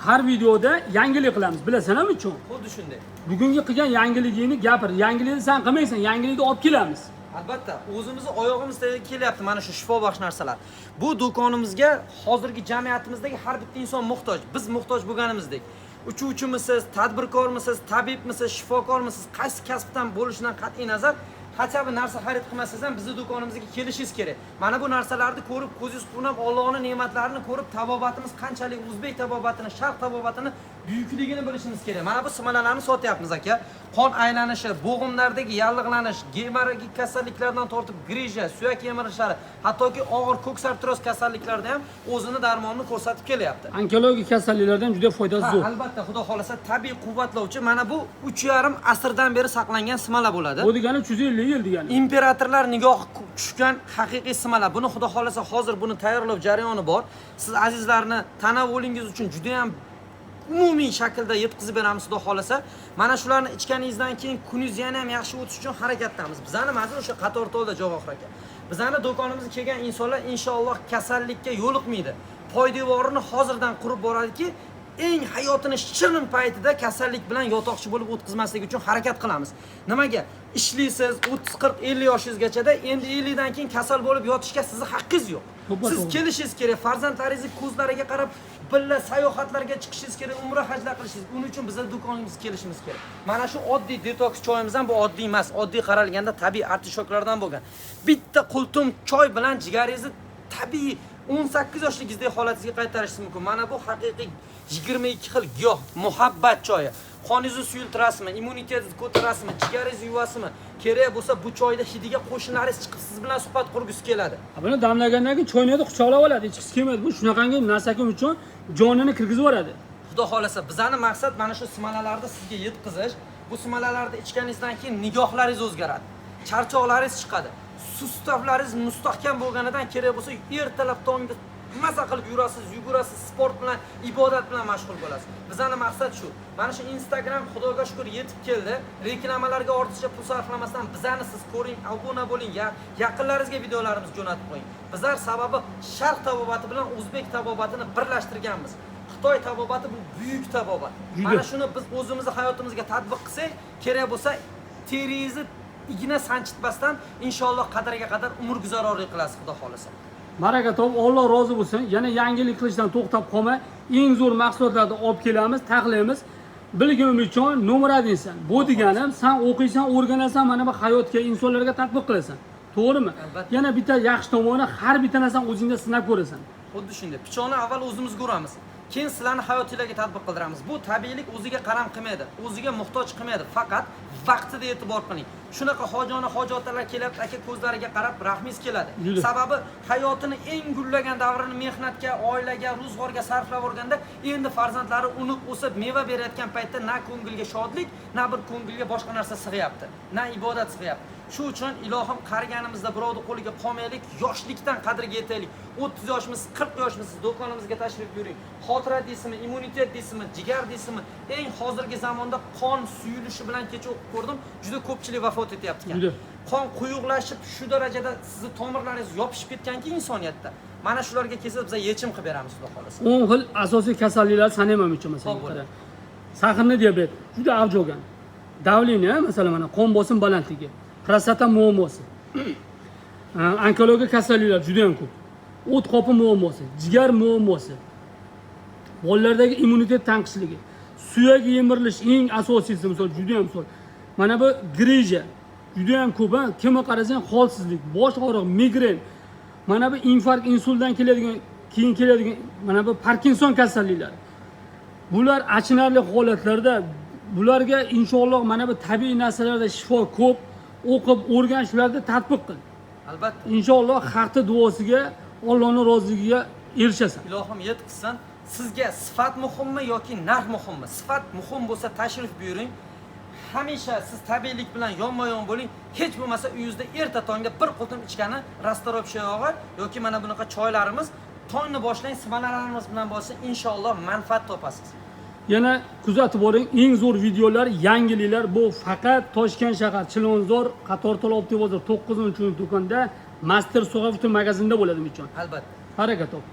Har videoda yangilik qilamiz, bilasan uchun. Xuddi shunday. Bugungi qilgan yangiligingni gapir. Yangilikni san qilmaysan, yangilikni olib kelamiz. Albatta, o'zimizni oyog'imiz tagiga kelyapti mana shu shifobaxsh narsalar. Bu do'konimizga hozirgi jamiyatimizdagi har bitta inson muhtoj. Biz muhtoj bo'lganimizdek. Uchuvchimisiz, tadbirkormisiz, tabibmisiz, shifokormisiz, qaysi kasbdan bo'lishidan qat'iy nazar, хотя бы narsa xarid qilmasangiz ham bizni do'konimizga kelishingiz kerak. Mana bu narsalarni ko'rib, ko'zingiz quvnab, Allohning ne'matlarini ko'rib, tabobatimiz qanchalik, o'zbek tabobatini, sharq tabobatini buyukligini bilishimiz kerak. Mana bu smalalarni sotyapmiz, aka. Qon aylanishi, bo'g'imlardagi yallig'lanish, gemorragik kasalliklardan tortib грыжа, suyak yemirishlari, hattoki og'ir koksartroz kasalliklarda ham o'zini darmonini ko'rsatib kelyapti. Onkologik kasalliklardan juda foydasi Ha, zo'r. albatta, xudo xohlasa, tabiiy quvvatlovchi mana bu 3,5 asrdan beri saqlangan smala bo'ladi. Bu degani 350 yil degani. Imperatorlar nigohi tushgan haqiqiy smala. Buni, xudo xohlasa, hozir buni tayyorlov jarayoni bor. Siz azizlarni tanavulingiz uchun juda ham umumiy shaklda yetkazib beramiz, xudo xohlasa. Mana shularni ichganingizdan keyin kuningiz yana ham yaxshi o'tishi uchun harakatdamiz. Bizani manzil o'sha Qatortolda, Javohir aka. Bizani do'konimizga kelgan insonlar inshaalloh kasallikka yo'liqmaydi. Poydevorini hozirdan qurib boradiki, eng hayotini shirin paytida kasallik bilan yotoqchi bo'lib o'tkazmasligi uchun harakat qilamiz. Nimaga? Ishlaysiz 30, 40, 50 yoshingizgachada, endi 50 dan keyin kasal bo'lib yotishga sizni haqqingiz yo'q. To'ppa Siz to'g'ri. kelishingiz kerak, farzandlaringizni ko'zlariga qarab birga sayohatlarga chiqishingiz kerak, umra, hajlar qilishingiz. Uning uchun bizlar do'konimizga kelishimiz kerak. Mana shu oddiy detoks choyimiz ham bu oddiy emas, oddiy qaralganda tabiiy artishoklardan bo'lgan. Bitta qultum choy bilan jigaringizni tabiiy 18 yoshligingizdagi holatingizga qaytarishingiz mumkin. Mana bu haqiqiy 22 xil giyoh muhabbat choyi. Qoningizni suyultirasizmi, immunitetingizni ko'tarasizmi, jigaringizni yuvasizmi? Kerak bo'lsa, bu choyda hidiga qo'shnilaringiz chiqib siz bilan suhbat qurgisi keladi. Ha, buni damlagandan keyin choynakda quchoqlab oladi, ichgisi kelmaydi. Bu shunaqangi narsakim uchun jonini kirgizib yuboradi. Xudo xohlasa, bizani maqsad mana shu smalalarni sizga yetkazish. Bu smalalarni ichganingizdan keyin nigohlaringiz o'zgaradi. Charchoqlaringiz chiqadi. Сустав laringiz mustahkam bo'lganidan, kerak bo'lsa, ertalab tongda maza qilib yurasiz, yugurasiz, sport bilan, ibodat bilan mashg'ul bo'lasiz. Bizani maqsad shu. Mana shu Instagram, Xudoga shukr, yetib keldi. Reklamalarga ortiqcha pul sarflamasdan bizani siz ko'ring, obuna bo'ling, yaqinlaringizga videolarimizni jo'natib qo'ying. Bizlar sababi sharq tabobati bilan o'zbek tabobatini birlashtirganmiz. Xitoy tabobati bu buyuk tabobat. Juda. Mana shuni biz o'zimizni hayotimizga tatbiq qilsak, kerak bo'lsa, teringizni igna sanchitmasdan inshaalloh qadriga qadar umr guzaronlik qilasiz, xudo xohlasa. Baraka top, Alloh rozi bo'lsin. Yana yangilik qilishdan to'xtab qolma. Eng zo'r mahsulotlarni olib kelamiz, taxlaymiz. Bilgim uchun номер один san. Bu deganim, san o'qiysan, o'rganasan, mana bu hayotga, insonlarga tatbiq qilasan. To'g'rimi? Albatta. Yana bitta yaxshi tomoni, har bitta narsani o'zingda sinab ko'rasan. Xuddi shunday. Pichoqni avval o'zimizga uramiz. Keyin sizlarni hayotinglarga tatbiq qildiramiz. Bu tabiiylik o'ziga qaram qilmaydi, o'ziga muhtoj qilmaydi. Faqat vaqtida e'tibor qiling. Shunaqa hojona hojatlar kelyapti, aka, ko'zlariga qarab rahmingiz keladi. Juda. Sababi hayotini eng gullagan davrini mehnatga, oilaga, ro'zg'orga sarflab yuborganda, endi farzandlari unib o'sib meva berayotgan paytda na ko'ngilga shodlik, na bir ko'ngilga boshqa narsa sig'yapti, na ibodat sig'yapti. Shu uchun, ilohim, qariganimizda birovni qo'liga qolmaylik, yoshlikdan qadriga yetaylik. 30 yoshmiz, 40 yoshmisiz, do'konimizga tashrif buyuring. Xotira deysizmi, immunitet deysizmi, jigar deysizmi, eng hozirgi zamonda qon suyulishi bilan, kecha o'qib ko'rdim, juda ko'pchilik vafot etyapti ekan. Juda. Qon quyuqlashib, shu darajada sizni tomirlaringiz yopishib ketganki insoniyatda. Mana shularga kelsa, biz yechim qilib beramiz, xudo xohlasa. 10 xil asosiy kasalliklar sanayman uchun, masalan, Xo'p, bo'ladi. qara. Сахарный diabet juda avj olgan. Давление, masalan, mana qon bosim balandligi, prostata muammosi, onkologik kasalliklar juda ham ko'p. O't qopi muammosi, jigar muammosi, bolalardagi immunitet tanqisligi, suyak yemirilish, eng asosiysi, misol, juda ham misol. Mana bu грыжа juda ham ko'p, ha? Kimga qarasang, holsizlik, bosh og'riq, migren, mana bu infarkt, insultdan keladigan, keyin keladigan mana bu Parkinson kasalliklari. Bular achinarli holatlarda, bularga inshaalloh mana bu tabiiy narsalarda shifo ko'p. O'qib, o'rgan, shularni tatbiq qil. Albatta. Inshaalloh haqni duosiga, Allohning roziligiga erishasan. Ilohim yetkazsin. Sizga sifat muhimmi yoki narx muhimmi? Sifat muhim bo'lsa, tashrif buyuring. Hamisha siz tabiiylik bilan yonma-yon bo'ling. Hech bo'lmasa, uyingizda erta tongda bir qultum ichgani расторопша yog'i yoki mana bunaqa choylarimiz, tongni boshlang, smalalarimiz bilan bo'lsa, inshaalloh manfaat topasiz. Yana kuzatib boring, eng zo'r videolar, yangiliklar bu faqat Toshkent shahar, Chilonzor, Qatortol оптовый bozor, 9-do'konda, Master Sug'avtu magazinda bo'ladi uchun. Albatta. Baraka top.